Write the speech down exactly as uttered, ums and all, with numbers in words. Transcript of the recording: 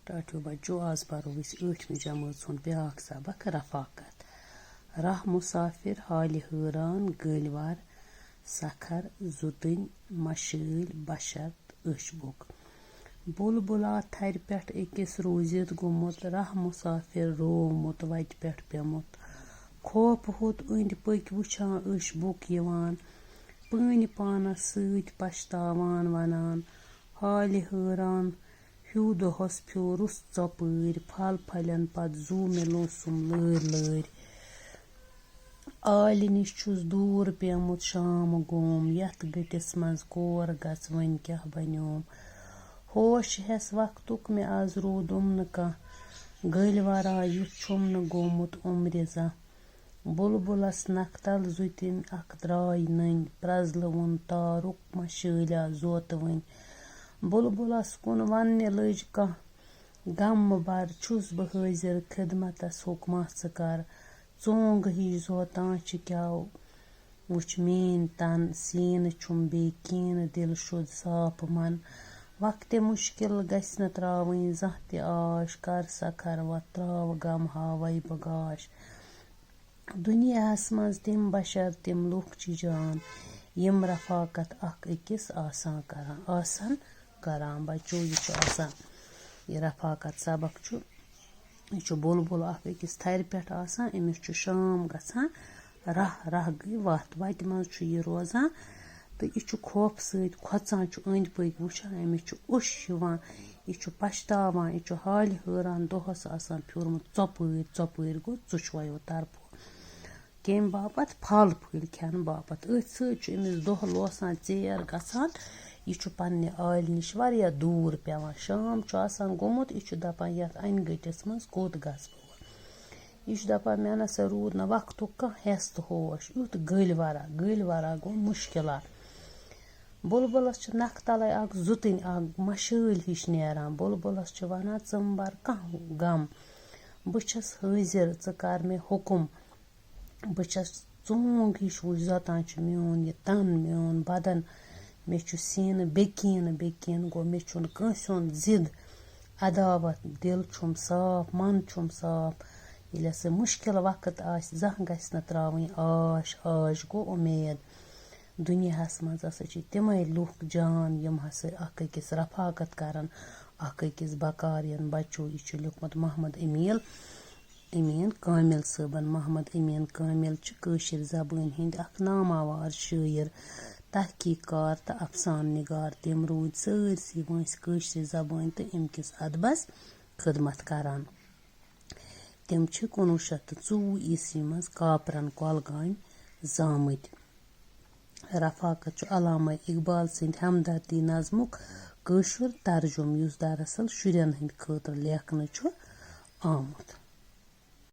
ٹاٹھیو بچو، آز پرو أسۍ ٲٹھمہِ جمٲژ ہُنٛد بیٛاکھ سبق، رفاقت۔ راہ مسافر، حالہِ حٲران، گٔلۍ وار، سکھر، زُتٕنۍ، مشٲلۍ، بشر تہٕ أچھ بُک۔ بُلبُلا تھرِ پٮ۪ٹھ أکِس روٗزِتھ گوٚمُت، راہ مسافر روومُت، وتہِ پٮ۪ٹھ پیوٚمُت۔ خوفہٕ ہوٚت أنٛدۍ پٔکۍ وٕچھان، أچھ بُک یِوان۔ پٲنۍ پانس سۭتۍ پشتاوان، ونان، حالہِ حٲران، ہیوٗ دۄہس پھیوٗرُس ژۄپٲرۍ، پھل پھلٮ۪ن پتہٕ زُو مےٚ لوسُم لٲرۍ لٲرۍ۔ آلہِ نِش چھُس دوٗر پیومُت شام گوم، یتھ گٔٹِس منٛز کور گژھ وۄنۍ کیاہ بنیوم۔ ہوش ہٮ۪س وقتُک مےٚ از روٗدُم نہٕ کانٛہہ، گٔلۍ ورا یُتھ چھُم نہٕ گوٚمُت عمرِ زانٛہہ۔ بُلبُلس نکھٕ تل زُتِنۍ اکھ درٛاے نٔنۍ، پرٛزلوُن تارُک مشٲلیا زوتہٕ وٕنۍ۔ بُلبُلس کُن وننہِ لٔج کانٛہہ غمہٕ بر، چھُس بہٕ حٲضِر خدمتس، حُکما ژٕ کر۔ ژونٛگہٕ ہِش زوتان چھِ کیٛاہ وٕچھ میٛٲنۍ تن، سیٖنہٕ چھُم بے کیٖنہٕ، دِل شُد صاف من۔ وقتِ مُشکِل گژھِ نہٕ ترٛاوٕنۍ زانٛہہ تہِ آش، کر سکھر وتھ ترٛاو غم ہاوَے بہٕ گاش۔ دُنیاہَس منٛز تِم بشر، تِم لُکھ چھِ جان، یِم رفاقت اکھ أکِس آسان کران، آسن کران۔ بچو، یہِ چھُ آسان، یہِ رفاقت سبق چھُ، یہِ چھُ بُلبُل اکھ أکِس تھرِ پٮ۪ٹھ آسان، أمِس چھُ شام گژھان، راہ راہ گٔے وتھ، وتہِ منٛز چھُ یہِ روزان تہٕ یہِ چھُ خوفہٕ سۭتۍ کھۄژان، چھُ أنٛدۍ پٔکۍ وٕچھان، أمِس چھُ اوٚش یِوان، یہِ چھُ پشتاوان، یہِ چھُ حالہِ حٲران، دۄہس آسان پھیوٗرمُت ژۄپٲرۍ، ژۄپٲرۍ گوٚو ژُچھوَیو طرفو۔ کَمہِ باپتھ؟ پھل پھٔلۍ کھٮ۪نہٕ باپتھ۔ أتھۍ سۭتۍ چھُ أمِس دۄہ لوسان، ژیر گژھان۔ یہِ چھُ پننہِ آلہِ نِش واریاہ دوٗر پٮ۪وان۔ شام چھُ آسان گوٚمُت، یہِ چھُ دپان، یتھ انہِ گٔٹِس منٛز کوٚت گژھٕ بہٕ؟ یہِ چھُ دپان، مےٚ نسا روٗد نہٕ وقتُک کانٛہہ حٮ۪س تہٕ ہوش۔ یُتھ گٔلۍ ورا، گٔلۍ ورا گوٚو مُشکِلا۔ بُلبُلس چھِ نکھٕ تلے اکھ زُتٕنۍ، اکھ مشٲلۍ ہِش نیران۔ بُلبُلس چھِ ونان، ژٕ مہٕ بر کانٛہہ غم، بہٕ چھَس حٲضِر، ژٕ کر مےٚ حُکُم۔ بہٕ چھَس ژونٛگ ہِش وٕچھ زوتان چھُ میون یہِ تن، میون بدن۔ مےٚ چھُ سیٖنہٕ بے کیٖنہٕ، بے کیٖنہٕ گوٚو، مےٚ چھُنہٕ کٲنٛسہِ ہُنٛد ضد، عداوت، دِل چھُم صاف، من چھُم صاف۔ ییٚلہِ ہسا مُشکِل وقت آسہِ، زانٛہہ گژھِ نہٕ ترٛاوٕنۍ آش، آش گوٚو اُمید۔ دُنیاہَس منٛز ہسا چھِ تِمَے لُکھ جان، یِم ہسا اکھ أکِس رفاقت کرن، اکھ أکِس بکار یِن۔ بچو، یہِ چھُ لیوٗکھمُت محمد امیٖن، امیٖن کامل صٲبن۔ محمد امیٖن کامل چھِ کٲشِر زبٲنۍ ہٕنٛدۍ اکھ ناماوار شٲعر، تحقیق کار تہٕ افسانہٕ نگار۔ تِم روٗدۍ سٲرسٕے وٲنٛسہِ کٲشرِ زبٲنۍ تہٕ اَمہِ کِس ادبس خدمت کران۔ تِم چھِ کُنوُہ شیٚتھ تہٕ ژوٚوُہ عیسوی منٛز کاپرن، کۄلگامۍ زامٕتۍ۔ رفاقت چھُ علامہ اقبال سٕنٛدِ ہمدردی نظمُک کٲشُر ترجُمہٕ، یُس دراصل شُرٮ۪ن ہٕنٛدِ خٲطرٕ لیکھنہٕ چھُ آمُت۔